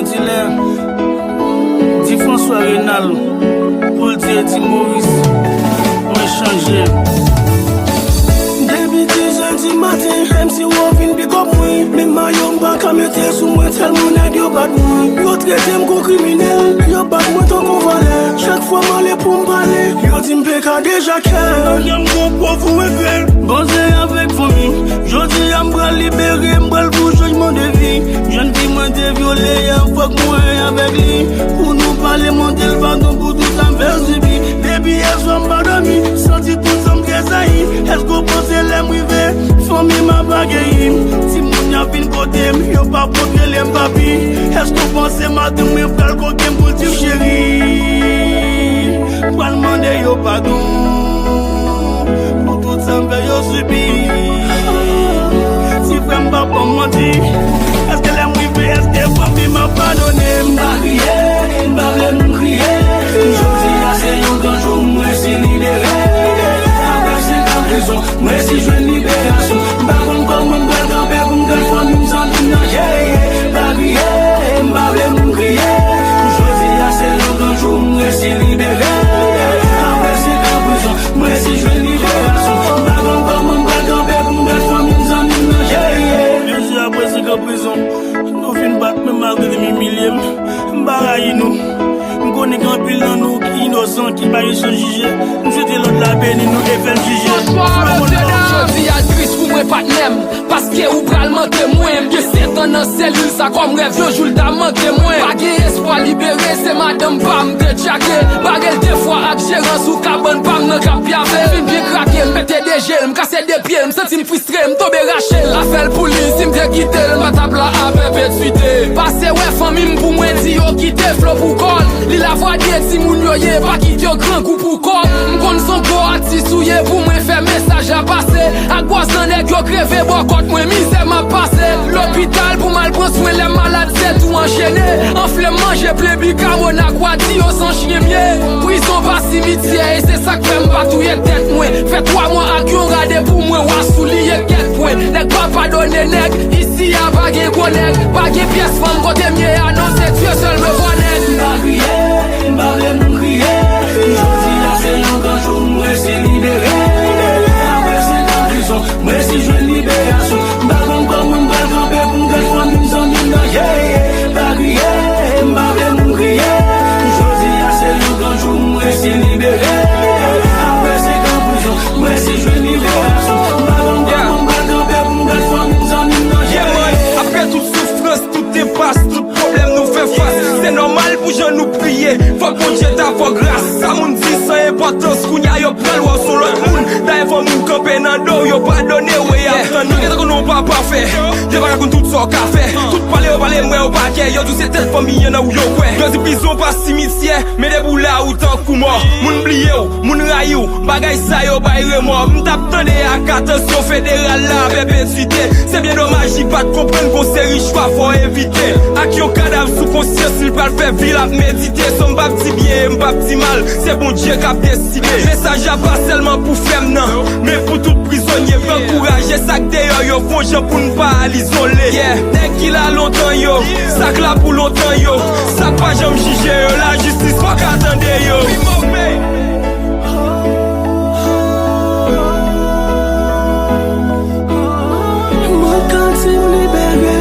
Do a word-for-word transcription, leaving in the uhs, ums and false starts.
Dilè, di François Renald pou l di Edi Moris, mwen chanje. Depi dizè di maten, M C Wo vin pikòp mwen. Men mayo m pa ka mete sou mwen, tèlman nèg yo bat mwen. Yo trete m kon kriminèl, yo bat mwen tankou vòlè. Chak fwa m ale pou m pale, yo di m P K deja kè. Kòm gon pòv ou regrè. Bon, se avèk fanmi m. Jodi a m pral libere, m pral pou chanjman de vi. Jèn fi mwen te vyole a, fòk mwen avèk li. Pou nou pale, mande l padon pou tout sa m fè l sibi. Depi yèswa m pa dòmi, santi tout sa m trezayi. Èske w panse lè m rive, fanmi m ap akeyi m? Timoun y ap vin kote m, yo p ap pot rele m papi. Èske w panse madanm mwen pral kote m pou l di m cheri? M pral mande yo padon pou tout sa m fè yo sibi. Ti frè m pa ban m manti, èske lè m rive, èske fanmi m ap padone m? M pa kriye, m pa vle moun kriye. Jodi a se yon gran jou, m resi libere. Apre senk an prizon, m resi jwenn liberasyon. M pa konn kòman m pral kanpe pou m gad fanmi m, zanmi m nan, yeah, yeah. M pa kriye, m pa vle moun kriye. Jodi a se yon gran jou, m resi libere. Apre senk an prizon, m resi jwenn liberasyon. M pa konn kòman m pral kanpe pou m gad fanmi m, zanmi m nan, yeah, yeah. Plizyè apre senk an prizon, nou fin bat mwen malgre te m imilye m. M pa rayi nou. M konnen gen anpil nan nou ki inosan, ki pa gen chans jije. M swete lòd la beni nou e fè l jije. Bonswa, mesye dam. Jodi a tris pou mwen, patnè m, paske ou pral manke mwen. M gen sèt an nan selil sa kòm rèv, yon jou l ta manke mwen. Pa gen espwa libere, se madanm pa m te tchake. Bare l de fwa ak jerans ou kabann pa m nan k ap pyave. Fin byen krake, m pete de je l, m kase de pye l, m santi m fristre, m tonbe rache l. Afè l pou li, si m te kite l, m pa t ap la a pèpetwite. Pase wè fanmi m pou mwen, di yo kite Flo pou kò l. Li lavwadye, timoun yo ye, pa kite yo grangou pou kò l. M konn se on gwo atis ou ye, pou mwen fè mesaj la pase. Ak bwaz nan nèg yo kreve bò kòt mwen, mizè m ap pase. Lopital pou m al pran swen lè m malad, se tou anchene. Anfle m manje plen bikawon ak wadi yo san chen m ye. Prizon pa simityè, e se sa k fè m pa touye tèt mwen. Fè twa mwa ak yon rade pou mwen, w a souliye kèt pwen. Nèg pa padone nèg, isi a pa gen gwo nèg. Pa gen pyès fanm kote m ye a, non se Dye sèl mwen vwa nèg. M pa kriye, m pa vle moun kriye. Jodi a se yon gran jou, m resi libere. Apre senk an prizon, m resi jwenn liberasyon. M pa konn kòman m pral kanpe pou m gad fanmi m, zanmi m nan, yeah, yeah. Pa kriye, m pa vle moun kriye. Jodi a se yon gran jou, m resi libere. Apre senk an prizon, m resi jwenn liberasyon. M pa konn kòman m pral kanpe pou m gad fanmi m, zanmi m nan, yeah, yeah. Apre tout soufrans, tout enpas, tout pwoblèm nou fè fas, se nòmal pou jan nou priye. Fòk Bondye ta fè w gras. Sa moun di san enpòtans, kounye a yo pran l wè w se on lòt moun. Dayè fò moun kanpe nan do w, yo padone w e y ap tann ou. Yo gentan konnen w pa pafè, yo pa ka konn tout sa w ka fè. Tout pale yo pale, m wè yo pa kè. Yo di w se tèt fanmi an nan ou yo kwè. Yo di prizon pa simityè, men depi w la ou tankou mò. Moun bliye w, moun rayi w, bagay sa yo bay remò. M t ap tande ak atansyon federal la a pèpetwite. Se byen domaj li pa t konprann gon seri chwa fò w evite. Ak yon kadav sou konsyans li pral fè vi l ap medite. So m p ap di byen e m p ap di mal, se Bondye k ap deside. Mesaj la pa sèlman pou frè m nan, men pou tout prizonye. Pran kouraj e sa k deyò yo fè on jan pou n pa al izole. Yeah, nèg ki la lontan yo, sa k la pou lontan yo, sa k pa janm jije yo, lajistis pa ka tande yo. Mwen ka di m libere,